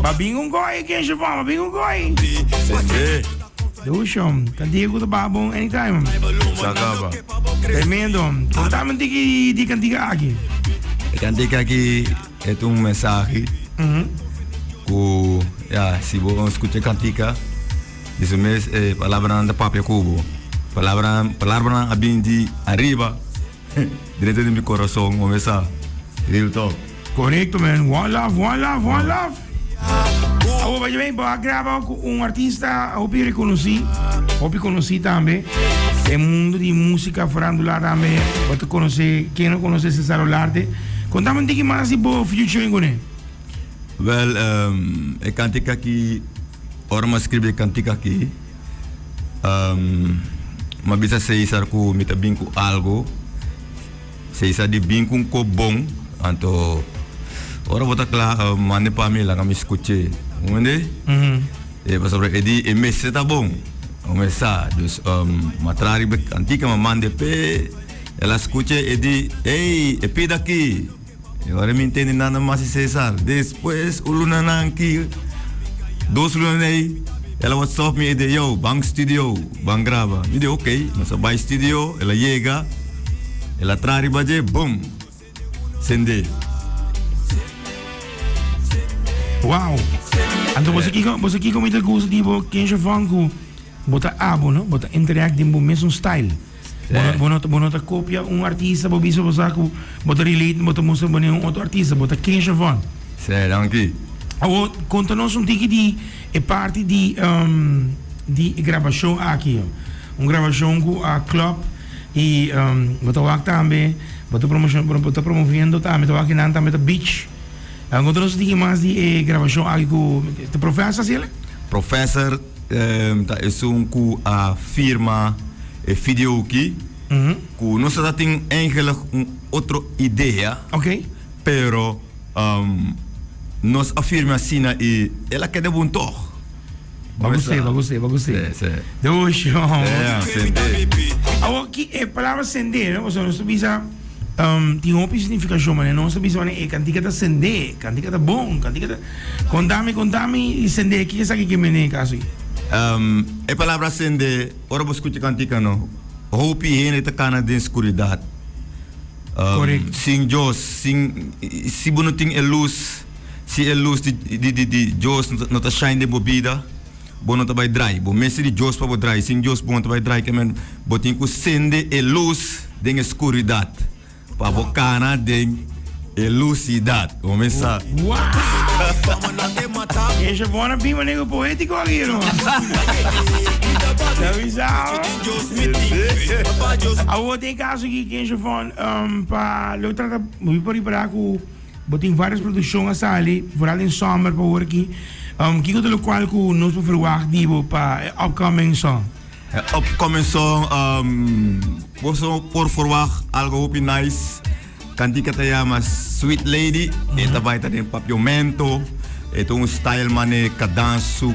Ba bin un goy, Ken Chevon, ba bin un goy. Sende. Dushom, kantika ku ta baha bon anytime. Sa kaba. Tremendo. Kontame un tiki di kantika aki. E kantika aki e ta un mensahe ku ya si bo skucha e kantika di su mes e palabranan ta papia ku bo. Palabranan palabranan a bin di ariba directo di mi corazon bo mes sa. Real talk. Correcto man, one love, one love, one love. Awor by the way, bo a graba cu un artista hopi reconoci, hopi conoci tambe den mundo di musica farandula tambe, bo ta conoce, ken no conoce Cesar Olarte. Contame un tiki mas di bo featuring cune. Wel, e cantica aki, ora mi a scribi e cantica aki, mi a bisa Cesar cu mi ta bin cu algo. Cesar di bin cu un cop bon, anto ora bo ta cla mande pa mi laga mi scuche. Bo mende? E pasobra e di e mester ta bon. Bo mester sa. Dus mi a traha riba e cantica mi a mande p'e, el a scuche e di, ey, e pida aki. E ora mi ntende nada mas di Cesar. Despues un lunanan aki, dos lunanan ei, el a whatsapp mi e di, yo, ban studio, ban graba. Mi di ok, nos a bai studio, el a yega, el a traha riba dje, bum, sende. Wow! Anto bo sa kiko, bo sa kiko mi ta gusta di bo Kensha Fon ku bo ta abo no, bo ta interact den bo mesun style. Bo no bo no ta copia un artista bo bisa bo sa cu bo ta relate bo ta mustra bo un otro artista bo ta Ken Shavon. Sí, danki. Awor conta nos un tiki di e parti di di e grabacion aki. Un grabacion cu a club y bo ta wak tambe bo ta promocion bo ta promoviendo tambe ta wak kinan tambe ta beach. Conta nos un tiki mas di e grabacion aki cu ta Professor asina? Professor Ta esun ku a firma e video aki, ku nos ta tin eigenlijk un otro idea, pero nos a firma asina i el a keda bon tog. Bo gust'é, bo gust'é, bo gust'é. Dushi. Awor ki e palabra sendé, no? Pasobra nos ta bisa tin hopi signifikashon, manera nos ta bisa manera e kantika ta sendé, kantika ta bon, kantika ta. Kontami, kontami i sende, kiko esaki ke mene e kaso ei? E palabra sende, ora bo skucha kantika no, hopi hende ta kana den skuridat. Korekto. Sin Dios, sin, si bo no tin e lus, si e lus di di di Dios no ta shine den bo bida, bo no ta bai drai. Bo mester di Dios pa bo drai, sin Dios bo no ta bai drai, ke men bo tin ku sende e lus den e skuridat. Pa bo cana den e lucidad. Bo mes sa. Wow! Esha bona bima nego poetico aki no. Ta bisa. Awor den caso aki Kensha Von pa lo trata mi por ripara cu bo tin varios produccion a sali vooral den summer pa awor aki. Kico ta locual cu nos por verwacht di bo pa e upcoming song? E upcoming song boso por forwag algo hopi nice. Kantika ta yama Sweet Lady. E ta bai ta den papiamento. E ta un style mane kadansu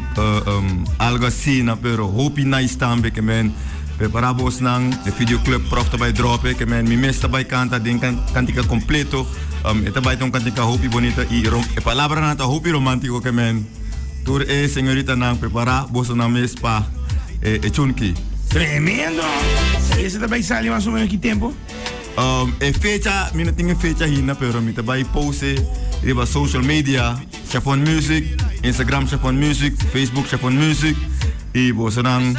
algo asina pero hopi nice tambe ke men prepara bosnan. E videoclip prof ta bai drop e ke men mi mes ta bai kanta den kantika kompleto. E ta bai ta un kantika hopi bonita i e palabranan ta hopi romantiko ke men. Tur e señoritanan prepara bosonan mes pa e chunki. Tremendo! Y ese ta bay sali mas o menos ki tempo? E fecha, mi no tin e fecha ainda, pero mi ta bay post riba social media, Shafon Music, Instagram Shafon Music, Facebook Shafon Music, y bosonan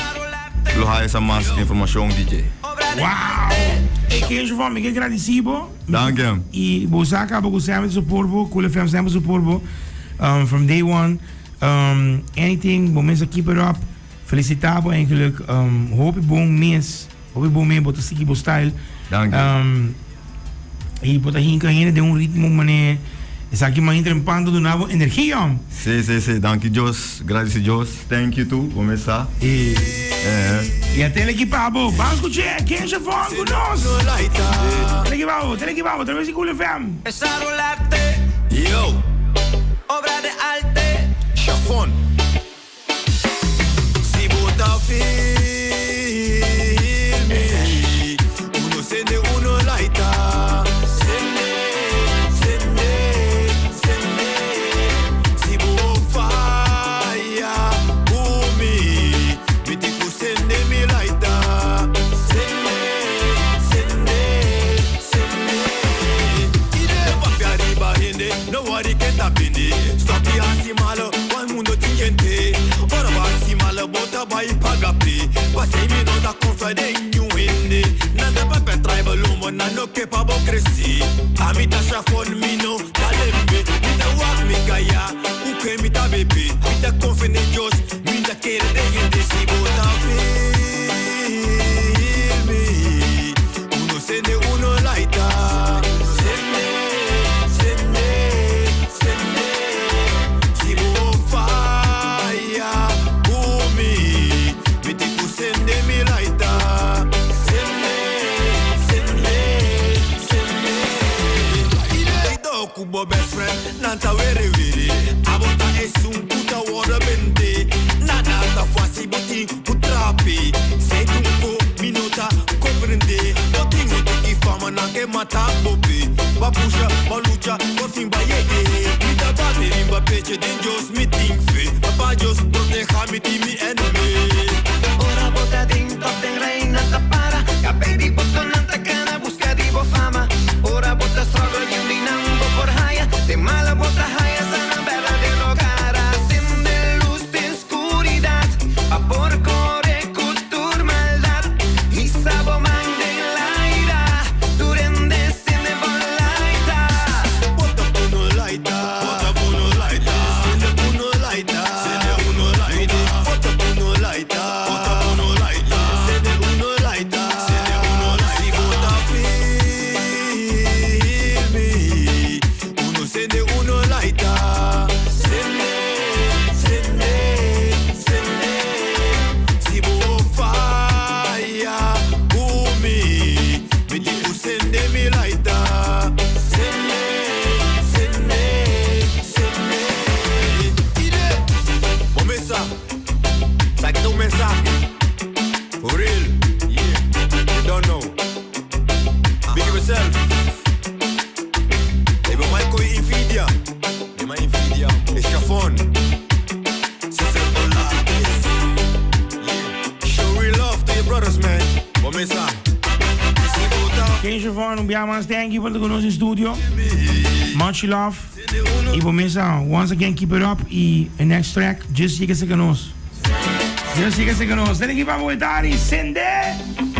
lo haya sa mas informacion di dje. Wow! Ey Kenjo Von, mi ke gradici bo. Dank je. Y bo sa caba cu semper ta support bo, Cool FM semper support bo from day one. Anything, bo mes a keep it up. Felicita bo eigenlijk. Hopi bon mes, hopi bon mes bo ta sigui bo style. Dank je. Y bo ta hinca hende den un ritmo mane esaki mainta en pan ta duna bo energia. Si, si, si. Danki Dios. Gradici Dios. Thank you too. Bo mes sa. Y y a tele ki pa bo. Ban scuche Kensha Von cu nos. Tele ki pa bo, tele ki pa bo. Traves di Cool FM. Yo. Obra de arte. Shafon. Si bo ta feel mi, uno sende uno laita. Sende, sende, sende. Si bo fal. No worry ken ta bini. Stop di hasi malo, want mundo tin hende. Ora bo hasi malo bo ta bai paga p'e. Pasei mi no ta konfia den niun hende. Nan ta papia tribal homo, nan no ke pa bo krese. Ami ta shafon mi no ta lembe. Mi ta wak mi kaya, ku ke mi ta bebe. Mi ta konfia den Dios, mi ta kere den hende. Si bo ta feel mi, uno sende uno laita. Sende, sende, sende. Si bo faya ku mi, mi tin ku sende mi laita. Sende, sende, sende. Cuidao ku bo best friend, nan ta were were. Abo ta esun ku ta worde bende. Nada ta fácil, bo tin ku trape. Sei ta un ko mi no ta comprende. Bo tin un tiki fama, nan ke mata bo pe. Ba pusha, ba lucha, por fin ba yege. Mi ta bati riba peche, den Dios mi tin fe. Papa Dios proteha mi di mi enemy. Ora bo ta den top den rij nan ta para Kabei di boto nan ta kana buska di bo fama Ora bo ta struggle yu di nan bo por haya Den mala bo ta haya sa nan berdadero cara Sende luz den scuridad Pa por core cu tur maldad Hisa bo man den laira Tur hende sende bo laita. Bota uno laita, bota uno laita, sende uno laita, sende uno laita, bota uno laita, bota uno laita, sende uno laita, sende uno laita. Si bo ta feel mi, uno sende uno laita, sende, sende, sende. Si bo faya ku mi, mi tin ku sende mi laita, sende, sende, sende. Ide, bo mesa, sa ki ta un mensahe. For real, yeah, you don't know. Big yourself. Hey, bo mai koi invidia. E mai invidia. E chafon. Yeah. Show real love to your brothers, man. Bo mesa. Si bo ta Ken Chevon, un bia mas thank you pa ta cu nos in studio. Much love. Y bo mesa, once again keep it up y e next track just yega cerca nos. Just yega cerca nos. Tene ki pa bo etari, sende!